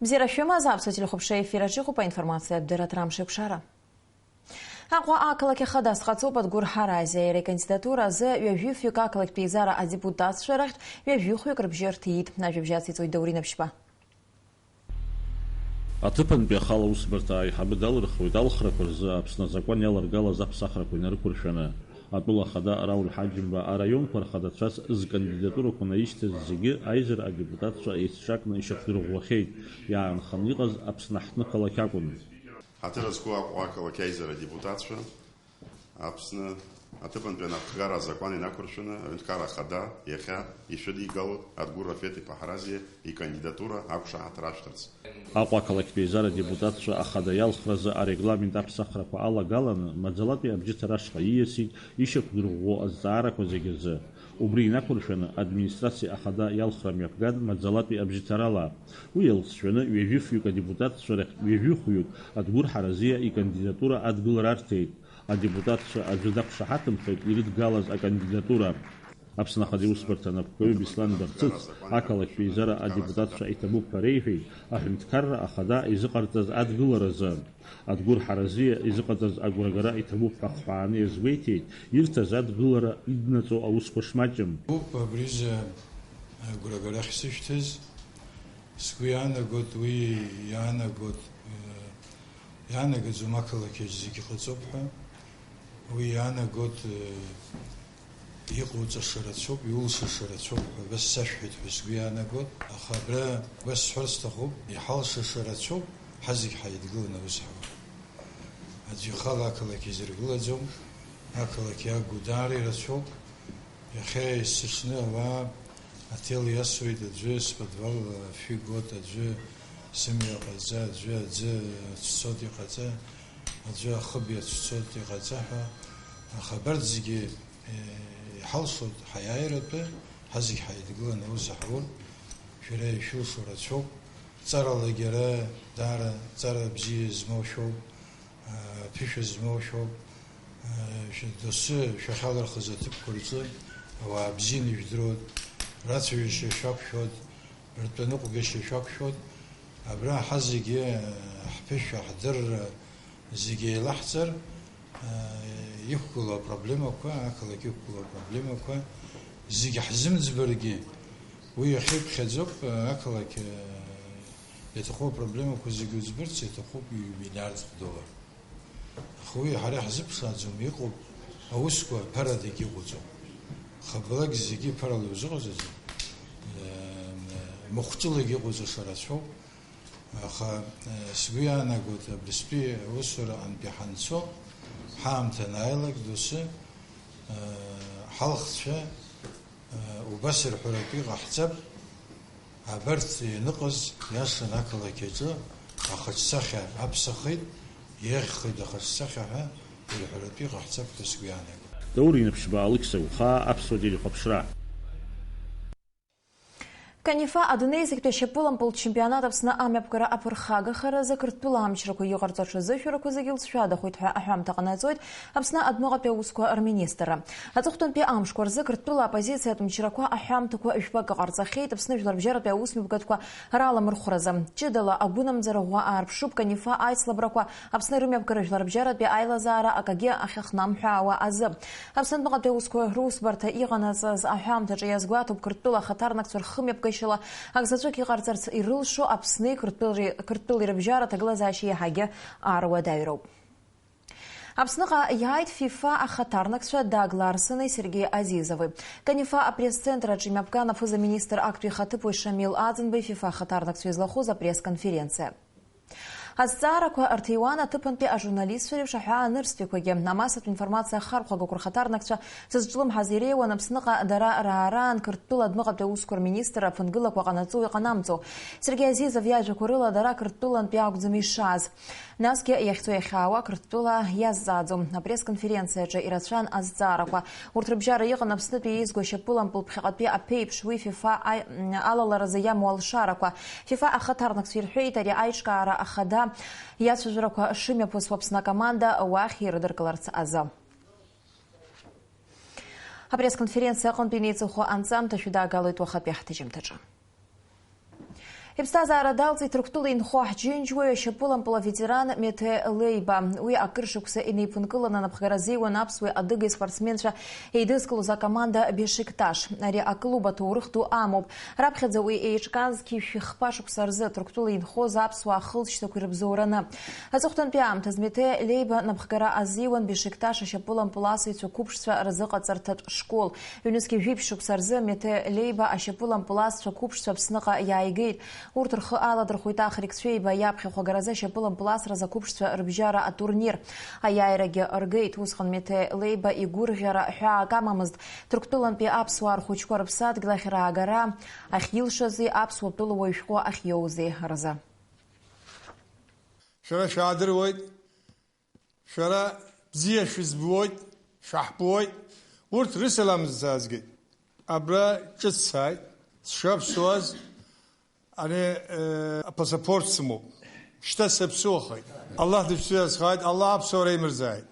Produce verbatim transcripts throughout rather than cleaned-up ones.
Бзиара шәымаз, аԥсуа телехәаԥшра ефир аҿы иҟоуп аинформациатә дырраҭара Амш еиқәшара. Аҟәа ақалақь ахада азхаҵоуп Адгәыр Ҳаразиа, иара икандидатура азы ҩажәи фҩык ақалақьтә еизара адепутатцәа рахьтә ҩажәи хәҩык рыбжьы рҭиит. Ажәабжь ациҵоит Даур Инаԥшьба. Аҭыԥантәи ахала аусбарҭа аиҳабы далырхуеит алхрақәа рзы Аԥсны азакәан иаларгалаз аԥсахрақәа инарықәыршәаны. Атәыла ахада Рауль Ҳаџьымба араионқәа рхадацәас зкандидатурақәа наишьҭыз зегьы аизара адепутатцәа еицҿакны ишьақәдырӷәӷәахьеит, иаанханы иҟаз Аԥсны аҳҭнықалақь акәын. Ҳаҭыр зқәу Аҟәа ақалақь аизара адепутатцәа Аԥсны аҭыԥантәи анапхгара азакәан инақәыршәаны, аҳәынҭқарра ахада иахьа ишәыдигалоит Адгәыр Рафеҭ-иԥа Ҳаразиа икандидатура ақәшаҳаҭра ашәҭарц. Аҟәа ақалақьтә еизара адепутатцәа ахада иалхразы арегламент аԥсахрақәа алагаланы, маӡалатәи абџьыҭара ашҟа ииасит ишьақәдырӷәӷәо азҵаарақәа зегьы рзы. Убри инақәыршәаны, администрациа ахада иалхра мҩаԥган маӡалатәи абжьыҭарала. Уи иалҵшәаны, ҩажәи фҩык адепутатцәа рахьтә ҩажәи хәҩык Адгәыр Ҳаразиа икандидатура адгылара арҭеит. Адепутатцәа аӡәы дақәшаҳаҭымхеит ирыдгалаз акандидатура. Аԥсны Ахада Иусбарҭа анапхгаҩы Беслан Барцыц ақалақьтә еизара адепутатцәа иҭабуп ҳәа реиҳәеит аҳәынҭқарра ахада изыҟарҵаз адгыларазы. Адгәыр Ҳаразиа изыҟаҵаз агәрагара иҭабуп ҳәа ахҳәааны иазгәеиҭеит, ирҭаз адгылара иднаҵо аусқәа шмаҷым. Уб абризы агәрагара ахьсышәҭыз, сгәы иаанагоит, уи иаанагоит, э, иаанагаӡом ақалақь аҿы зегьы ҟаҵоуп ҳәа. Уи иаанагоит, э, иҟоуҵаша рацәоуп, иулшаша рацәоуп ҳәа убас сашәҳәеит ҳәа сгәы иаанагоит. Аха абра убас сҳәар сҭахуп, иҳалшаша рацәоуп, ҳазегь ҳаидгыланы аус ҳауа. Аӡәы ихала ақалақь изыргылаӡом, ақалақь иагу даара ирацәоуп. Иахьа есыҽны ауаа аҭел иасуеит, аӡәы сподвал афҩы гот, аӡәы сымҩа ҟаҵа, аӡәы аӡы ацәцоит иҟаҵа, аӡәы ахыб иацәцоит иҟаҵа ҳәа. Аха абарҭ зегьы, э, иҳалшоит ҳаиааиратәы, ҳазегь ҳаидгыланы аус ҳаур, шәара ишәылшо рацәоуп. Ҵаралагьы ара даара ҵара бзиа змоу шәоуп. Ԥышәа змоу шәоуп. Шәа-, доусы шәахьалырхыз аҭыԥқәа рҿы ауаа бзианы ижәдыруеит, рацәажәашьа шәақәшәоит, ртәаныҟәгашьа шәақәшәоит. Абра ҳа зегьы ҳԥышәа, ҳдырра зегьы еилаҳҵар, иқәгылоу апроблемақәа, ақалақь иқәгылоу апроблемақәа зегьы ҳзымӡбаргьы, уи иахьиԥхьаӡоуп, ақалақь иаҭаху апроблемақәа зегьы уӡбарц иаҭахуп ҩ-миллиардк доллар. Аха уи ҳара иаҳзыԥшааӡом, иҟоуп аусқәа ԥарадагь иҟоуҵо. Хабалак зегьы ԥарала иузыҟаҵаӡом, махәҿылагь иҟоуҵаша рацәоуп. Аха, сгәы иаанагоит, абрыстәи аусура антәи ҳанцо, ҳаамҭа анааилак, доусы, ҳалхцәа, убас ирҳәаратәы иҟаҳҵап. Абарҭ ианыҟаз, иашан ақалақь аҿы ахаҿсахьа аԥсахеит, иаӷьхеит ахаҿсахьа ҳәа ирҳәаратәы иҟаҳҵап ҳәа сгәы иаанагоит. Даур Инаԥшьба, Алықьса Ухаа, Аԥсуа телехәаԥшра. Канифа адунеи зегьтәи ашьапылампылтә чемпионат Аԥсны амҩаԥгара аԥырхагахаразы Қырҭтәыла амчрақәа иҟарҵо аҽазышәарақәа зегьы лҵшәадахоит ҳәа аҳәамҭа ҟанаҵоит Аԥсны адәныҟатәи аусқәа рминистрра. Аҵыхәтәантәи амшқәа рзы Қырҭтәыла аоппозициатә мчрақәа аҳәамҭақәа жәпакы ҟарҵахьеит Аԥсны жәларбжьаратәи аусмҩаԥгатәқәа ралмырхәразы. Ҷыдала агәынамӡара ӷәӷәа аарԥшуп Канифа аицлабрақәа Аԥсны рымҩаԥгара жәларбжьаратәи аилазаара акагьы ахьахнамҳәаауа азы. Аԥсны адәныҟатәи аусқәа русбарҭа иҟанаҵаз аҳәамҭаҿы иазгәаҭоуп, Қырҭтәыла ахаҭарнакцәа рхымҩаԥгашьала акзаҵәык иҟарҵарц ирылшо Аԥсни Қырҭтәылеи, Қырҭтәылеи рыбжьара аҭагылазаашьа иаҳагьы ааруадаҩроуп. Аԥсныҟа иааит ФИФА ахаҭарнакцәа Даг Ларсени Сергеи Азизови. Канифа апресс-центр аҿы имҩаԥган аԥыза-министр актәи ихаҭыԥуаҩ Шамил Аӡынбеи ФИФА ахаҭарнакцәа излахәыз апресс-конференциа. Азҵаарақәа рҭиуан аҭыԥантәи ажурналистцәа реиԥш аҳәаа анырцәтәиқәагьы. Амассатә информациа ахархәагақәа рхаҭарнакцәа зызҿлымҳаз иреиуан Аԥсныҟа дара раара Қырҭтәыла адәныҟатәи аусқәа рминистр аԥынгылақәа ҟанаҵои ҟанамҵо. Сергеи Азизов иажәақәа рыла дара Қырҭтәылантәи акәӡам ишааз. Насгьы иахьцо иахьаауа Қырҭтәыла иазҵааӡом. Апресс-конференциаҿы ирацәан азҵаарақәа. Урҭ рыбжьара иҟан Аԥснытәи еизго ашьапылампыл ԥхьаҟатәи аԥеиԥш, уи ФИФА аи-, алаларазы иамоу алшарақәа. ФИФА ахаҭарнакцәа ирҳәеит, ари аиҿкаара ахада иацәажәарақәа шымҩаԥысуа Аԥсны акоманда уахь ирыдыркыларц азы. Апресс-конференциа аҟынтә инеиҵыху анҵамҭа шәыдаагалоит уахатәи ҳҭыжьымҭаҿы. Иԥсҭазаара далҵит Ҭырқәтәыла инхо ҳџьынџьуаҩ, ашьапылампыл аветеран Меҭе Леиба. Уи акыр шықәса инеиԥынкыланы анапхгара азиуан аԥсуеи адыгеи спортсменцәа еидызкылоз акоманда Бешикташ. Ари аклуб аҭоурых ду амоуп. Раԥхьаӡа уи еиҿкааз зқьи жәшәи хԥа шықәса рзы Ҭырқәтәыла инхоз аԥсуаа ахылҵшьҭақәа ирыбзоураны. Аҵыхәтәантәи аамҭазы Меҭе Леиба напхгара азиуан Бешикташ ашьапылампыл асыҩцәа қәыԥшцәа рзыҟаҵарҭатә школ. Ҩнызқьи жәиԥшь шықәса рзы Меҭе Леиба ашьапылампыл асцәа қәыԥшцәа Аԥсныҟа иааигеит. Урҭ рхы аладырхәит Ахрик Цәеиба иаԥхьахә агаразы ашьапылампыл асразы ақәыԥшцәа рыбжьара атурнир. Аиааирагьы ргеит. Усҟан Меҭе Леиба игәырӷьара ҳәаак амамызт. Ҭырқәтәылантәи аԥсуаа рхәыҷқәа рыԥсадгьыл ахь раагара ахьилшази аԥсуа тәылауаҩ шәҟәы ахьиоузеи рзы. Шәара шәаадыруеит, шәара бзиа шәызбуоит, шәаҳбуеит. Урҭ рысалам сзаазгеит. Абра ҿыц сааит, сшаԥсуаз, ани, э, апасапорт сымоуп. Шьҭа саԥсуахеит. Аллаҳ дышәцәыразхааит, Аллаҳ аԥсуара имырзааит.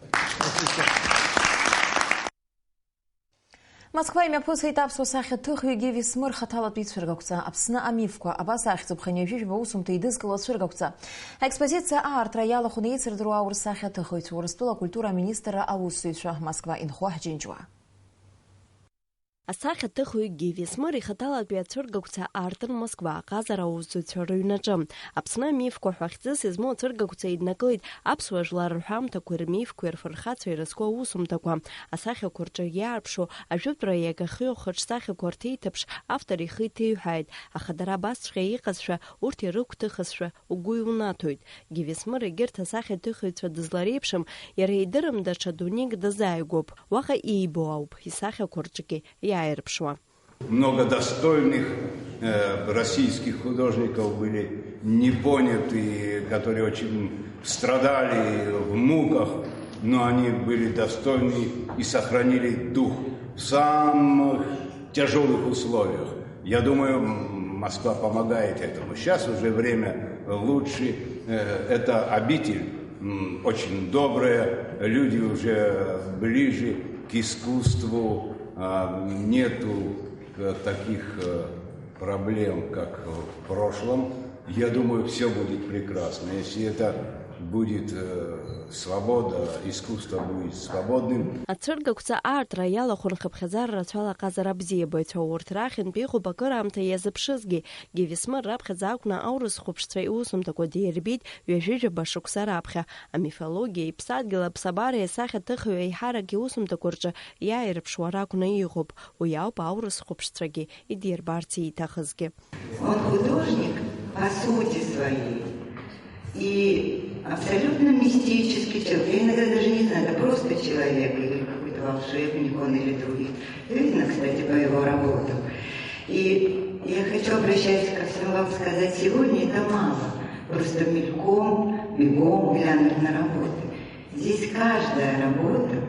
Москва имҩаԥысит аԥсуа сахьаҭыхҩы Гиви Смыр хаҭалатәи ицәыргақәҵа, Аԥсны амифқәа, абас ахьӡуп хынҩажәижәаба усумҭа идызкыло ацәыргақәҵа. Аекспозициа аартра иалахәны еицырдыруа аурыс сахьаҭыхыҩцәа, Урыстәыла акультура аминистрра аусзуҩцәа, Москва инхо ҳџьынџьуаа. Асахьаҭыхҩы Гиви Смыр ихаҭалатәи ацәыргақәҵа аартын Москва аҟазара аусзуҩцәа рыҩнаҿы. Аԥсны амифқәа ҳәа хьӡыс измоу ацәыргақәҵа еиднакылеит аԥсуа жәлар рҳәамҭақәеи рмифқәеи рфырхацәа ирызку аусумҭақәа. Асахьақәа рҿы иаарԥшу ажәытәра иагахьоу ахаҿсахьақәа рҭеиҭыԥш автор ихы иҭеиҳәааит, аха дара абасҵәҟьа иҟазшәа, урҭ ирыгәҭыхызшәа угәы иунаҭоит. Гиви Смыр егьырҭ асахьаҭыхыҩцәа дызлареиԥшым, иара идырым даҽа дунеик дазааигәоуп. Уаҟа иибо ауп исахьақәо рҿгьы иааирԥшуа. Много достойных, э, российских художников были не поняты, которые очень страдали в муках, но они были достойны и сохранили дух в самых тяжёлых условиях. Я думаю, м, Москва помогает этому. Сейчас уже время лучше. Э, это обитель, м, очень добрая, люди уже ближе к искусству, а, нету, э, таких, э, проблем, как в прошлом. Я думаю, всё будет прекрасно. Если это будет, э, свобода, искусство будет свободным. Ацәыргақәҵа аартра иалахәын хыԥхьаӡара рацәала аҟазара абзиабаҩцәа, урҭ рахьынтә иҟоуп акыраамҭа иазыԥшызгьы. Гиви Смыр раԥхьаӡа акәны аурыс хәыԥшцәа иусумҭақәа дирбеит ҩажәижәаба шықәса раԥхьа. Амифологиеи иԥсадгьыл аԥсабареи асахьаҭыхҩы еиҳарак иусумҭақәа рҿы иааирԥшуа ракәны иҟоуп. Уи ауп аурыс хәыԥшцәагьы идирбарц ииҭахызгьы. Он художник по сути своей. И абсолютно мистический человек. Я иногда даже не знаю, это просто человек или какой-то волшебник он или других. Видно, кстати, по его работам. И я хочу, обращаясь ко всем вам, сказать, сегодня это мало. Просто мельком, бегом глянуть на работы. Здесь каждая работа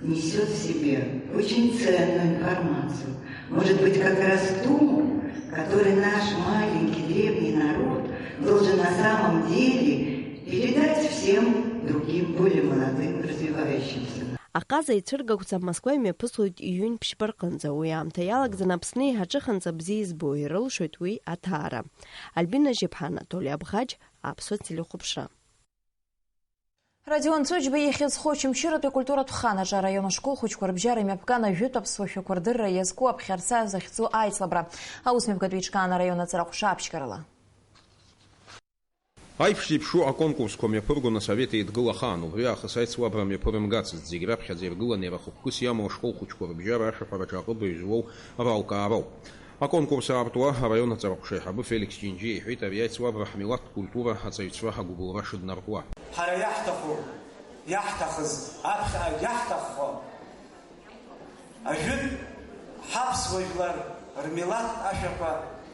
несёт в себе очень ценную информацию. Может быть, как раз ту, которую наш маленький древний народ должен на самом деле передать всем другим, более молодым, развивающимся. Аҟаза ицәыргақәҵа Москва имҩаԥысуеит иҩынтә ԥшьба рҟынӡа. Уи аамҭа иалагӡаны Аԥсны еиҳа аҿыханӡа бзиа избо ирылшоит уи аҭаара. Альбина Жьеԥҳа, Анатоли Абӷаџь, Аԥсуа телехәаԥшра. Родион Ҵәыџьба ихьӡ зху Очамчыратәи акультуратә ханаҿы араион ашкол хәыҷқәа рыбжьара имҩаԥган ажәытә аԥсуа шәақәа рдырра иазку аԥхьарца захьӡу аиҵлабра. Аусмҩаԥгатәи иҿкаан араион аҵарахәша аԥшьгарала. Аиԥш зеиԥшу аконкурсқәа мҩаԥыргон Асовет Еидгыла ахаан, убри аахыс аицлабра мҩаԥырымгацызт, зегь раԥхьаӡа иргылан иара хықәкыс иамоу ашкол хәыҷқәа рыбжьара ашәаҳәараҿы аҟыбаҩ злоу ралкаароуп. Аконкурс аартуа араион аҵарахәша аиҳабы Феликс Ҷинџьиа иҳәеит, ари аицлабра ҳмилаҭтә культура аҵаҩцәа агәыбылра шыднаркуа. Ҳара иаҳҭаху, иаҳҭахыз, аԥхьаҟагь иаҳҭаххо, ажәытә ҳаԥсуа жәлар рмилаҭтә ашәақәа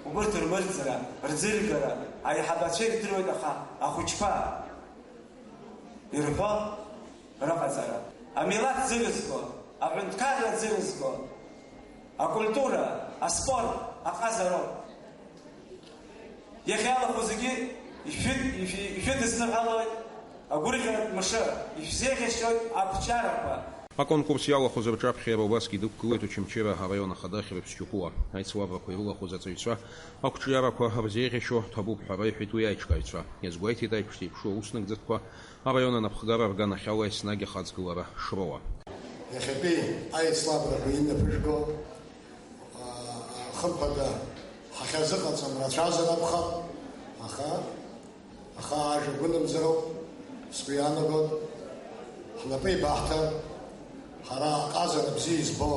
убырҭ рмырӡра, рӡыргара аиҳабацәа ирдыруеит, аха ахәыҷқәа ирҳәо рыҟаҵара. Амилаҭ ӡырызго, аҳәынҭқарра ӡырызго, акультура, аспорт аҟазароуп. Иахьалахәу зегьы ишәыд-, ишәы-, ишәыдысныҳәалоит агәырӷьаратә мшы, ишәзеиӷьасшьоит ақәҿиарақәа. Аконкурс иалахәыз рҿаԥхьа иара убасгьы дықәгылеит Очамчыра араион ахада Хьрыԥс Џьукуа. Аицлабрақәа ирылахәыз аҵаҩцәа ақәҿиарақәа рзеиӷьашьо ҭабуп ҳәа реиҳәеит уи аиҿкааҩцәа. Иазгәеиҭеит аиԥш зеиԥшу аус нагӡатәқәа араион анапхгара рганахьала еснагь ахаҵгылара шроуа. Иахьатәи аицлабрақәа инаԥышәго, аа, хымԥада, ҳахьазыҟаҵам рацәазар акәхап, аха Аха ажәа гәынамӡароуп, сгәы иаанагоит, ҳнапы еибаҳҭар, ҳара аҟазара бзиа избо,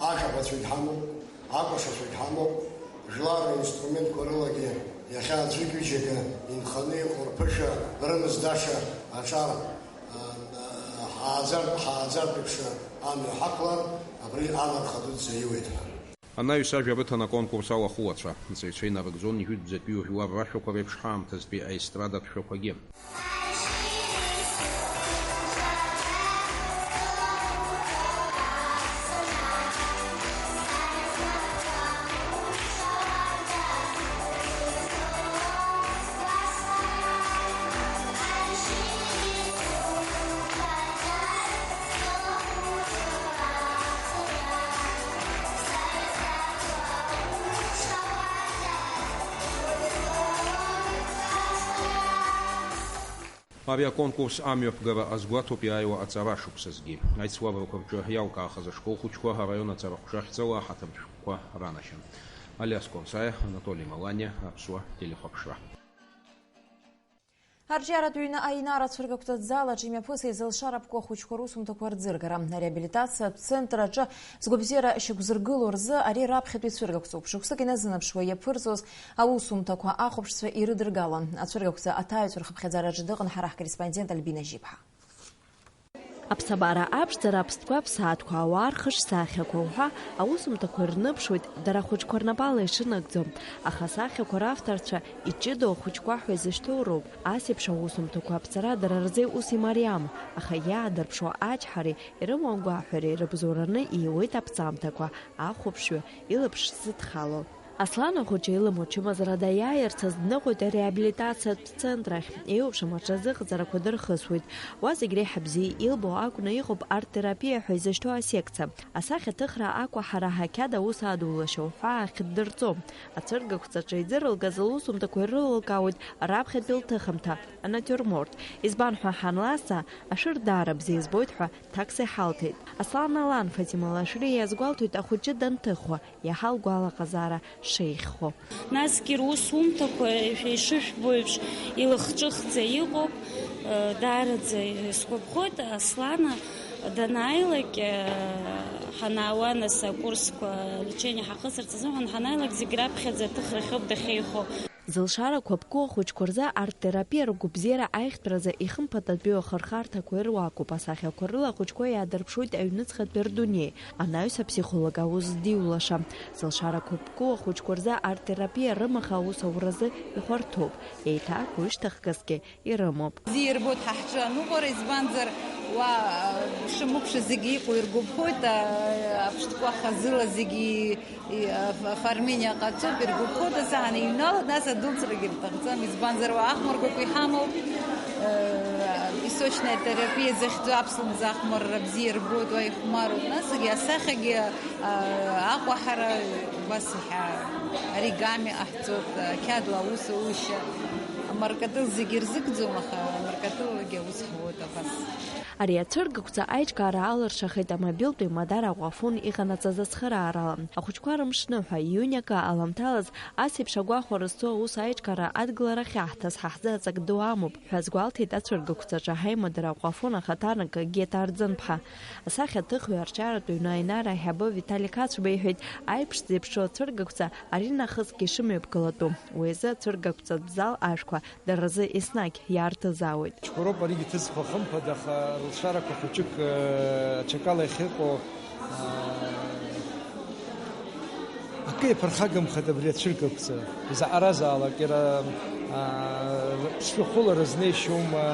ашәаҳәацәагь ҳамоуп, акәашацәагь ҳамоуп, жәлар ринструментқәа рылагьы иахьа аӡәык-ҩыџьагьы инханы иҟоу рԥышәа, рымздаша аҿар, а, а, ҳааӡартә, ҳааӡартә еиԥш амҩа ҳақәлар, абри анарха дуӡӡа иуеит ҳәа. Анаҩс ажәа рыҭан аконкурс алахәылацәа. Нҵаҩцәа инарыгӡон ижәытәӡатәи жәлар рашәақәа реиԥш ҳаамҭазтәи аестрадатә шәақәагьы. Ари аконкурс амҩаԥгара азгәаҭоуп иааиуа аҵара шықәсазгьы. Аицлабрақәа рҿы иалкаахаз ашкол хәыҷқәа араион аҵара ҟәшахьӡала аҳаҭыртә шәҟәқәа ранашьан. Алиас Консаиа, Анатоли Маланиа, Аԥсуа телехәаԥшра. Арҿиаратә ҩны Аинара ацәыргақәҵатә зал аҿы имҩаԥысит зылшара ԥку ахәыҷқәа русумҭақәа рӡыргара. Ареабилитациатә центр аҿы згәабзиара шьақәзыргыло рзы ари раԥхьатәи цәыргақәҵоуп. Шықәсык иназынаԥшуа иаԥырҵоз аусумҭақәа ахәаԥшцәа ирыдыргалон. Ацәыргақәҵа аҭаҩцәа рхыԥхьаӡара аҿы дыҟан ҳара ҳкорреспондент Альбина Жьиԥҳа. Аԥсабара аԥшӡара, аԥстәқәа, аԥсаатәқәа, ауаа рхыҿсахьақәа уҳәа аусумҭақәа ирныԥшуеит дара ахәыҷқәа рнапала ишынагӡо. Аха асахьақәа равторцәа иҷыдоу ахәыҷқәа ҳәа изышьҭоу роуп. Ас еиԥш аусумҭақәа аԥҵара дара рзы ус имариам, аха иаадырԥшуа ачҳареи ирымоу агәаҳәареи рыбзоураны ииуеит аԥҵамҭақәа, ахәаԥшҩы илаԥш зыдхало. Аслан ахәыҷы илымоу чымазара даиааирц азы дныҟәоит ареабилитациатә центрахь, еиуеиԥшым аҽазыҟаҵарақәа дырхысуеит. Уа зегь реиҳа бзиа илбо акәны иҟоуп арт-терапиа ҳәа изышьҭоу асекциа. Асахьаҭыхра, акәаҳара, ақьаад аус адулашьа уҳәа ахьыддырҵо. Ацәыргақәҵаҿы иӡырылгаз лусумҭақәа ирылылкаауеит раԥхьатәи лҭыхымҭа, анатиурморт. Избан ҳәа ҳанласҵа, ашәыр даара бзиа избоит ҳәа ҭакс иҳалҭеит. Аслан лан Фатима Лашәриа иазгәалҭоит ахәыҷы данҭыхуа, иаҳа лгәалаҟазаара шеиӷьхо. Насгьы русумҭақәа, ишәа-, ишышәбо еиԥш, илахҿыхӡа иҟоуп. Даараӡа сгәаԥхоит, Аслана данааилак, ҳанаауа, нас акурсқәа лечение ҳахысырц азыҳәан ҳанаилак, зегь раԥхьаӡа аҭыхрахьоуп дахьеихо. Зылшарақәа ԥку ахәыҷқәа рзы арт-терапиа ргәабзиара аиӷьтәразы ихымԥадатәиу ахырхарҭақәа ируакуп, асахьақәа рыла ахәыҷқәа иаадырԥшуеит аҩныҵҟатәи рдунеи, анаҩс аԥсихолог аус диулаша. Зылшарақәа ԥку ахәыҷқәа рзы арт-терапиа рымаха аус ауразы ихәарҭоуп, еиҭа агәышьҭыхгасгьы ирымоуп. Бзиа ирбоит ҳа ҳҿы аныҟәара, избанзар, уа, а, шымукша зегьы иҟоу иргәаԥхоит, а, аԥштәқәа хазыла зегьы И, аф-, афарминиа ҟаҵоуп, иргәаԥхоит асаан иҩналоит, нас адәылҵрагьы рҭахӡам, избанзар, уа ахәмаргақәа иҳамоуп, э, песочная терапия захьӡу аԥслымӡ ахәмарра бзиа рбоит, уа ихәмаруеит, насгьы асахьагьы, а, аҟәаҳара убас иҳәа-, оригами ҟаҳҵоит, ақьаадла аус аушьа, амаркатыл зегьы ирзыгӡом, аха амаркатыллагьы аус ҳуеит абас. Ари ацәыргақәҵа аиҿкаара алыршахеит амобилтә еимадара Аҟәафон иҟанаҵаз ацхыраарала. Ахәыҷқәа рымшныҳәа, ииуни акы аламҭалаз, ас еиԥш агәахәара зцу аус аиҿкаара адгыларахь иаҳҭаз ҳа ҳзы аҵак ду амоуп, ҳәа азгәалҭеит ацәыргақәҵаҿы ҳаимадара Аҟәафон ахаҭарнак Гета Арӡынԥҳа. Асахьаҭыхҩы арҿиаратә ҩны Аинара аиҳабы Витали Қацәба иҳәеит, аиԥш зеиԥшу ацәыргақәҵа аринахысгьы ишымҩаԥгалатәу. Уи азы ацәыргақәҵатә зал ашәқәа дара рзы еснагь иаартызаауеит. Ҳәароуп аригьы ҭыҵхо хымԥада, аха рылшарақәа хәыҷык, э, аҽакала иахьыҟоу, э, акы иаԥырхагамхеит абри ацәыргақәҵа. Изаҟаразаалак, иара, э, ԥсшәахәыла рызнеишьоума,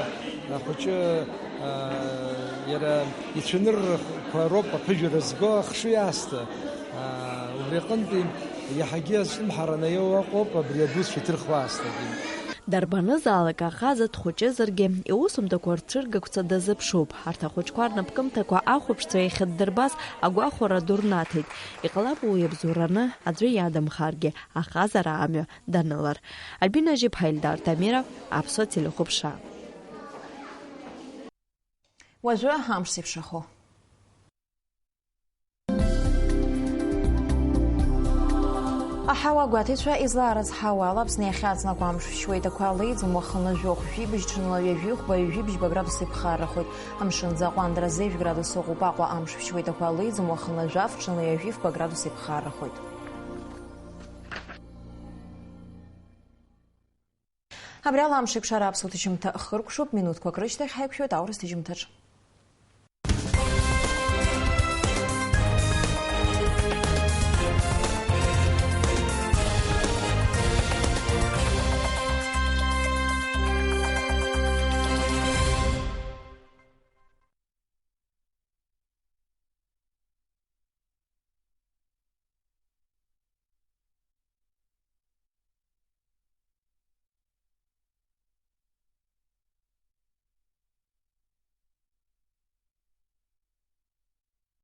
ахәыҷы, э, иара ицәаныррақәа роуп аԥыжәара зго ахшыҩ аасҭа. Э, убри аҟынтәи иаҳагьы ацәымҳара наиоу аҟоуп абри адуцәа иҭырхуа аасҭагьы. Дарбанызаалак ахаза дхәыҷызаргьы, иусумҭақәа рцәыргақәҵа дазыԥшуп. Арҭ ахәыҷқәа рнапкымҭақәа ахәаԥшцәа иахьыддырбаз агәахәара ду рнаҭеит. Иҟалап уи иабзоураны аӡәы иадамхаргьы, ахазара амҩа данылар. Альбина Жьыԥҳа, Ельдар Ҭамира, Аԥсуа телехәаԥшра. Уажәы амш зеиԥшрахо. Аҳауа гәаҭеицәа излаарыцҳауа ала, Аԥсны иахьа аҵнақәа амш шәшьуеит, ақәа леиӡом, уахынла жәохә, жәибжь, ҽынла ҩажәихәба, ҩажәибжьба градус иԥхаррахоит. Амшынӡы аҟәандара зежә градус ыҟоуп, Аҟәа амш шәшьуеит, ақәа леиӡом, уахынла жәаф, ҽынла ҩажәифба градус иԥхаррахоит. Абри ала амш еиқәшара аԥсуа ҭыжьымҭа хыркәшоуп, минуҭқәак рышьҭахь ҳаиқәшәоит аурыс ҭыжьымҭаҿ.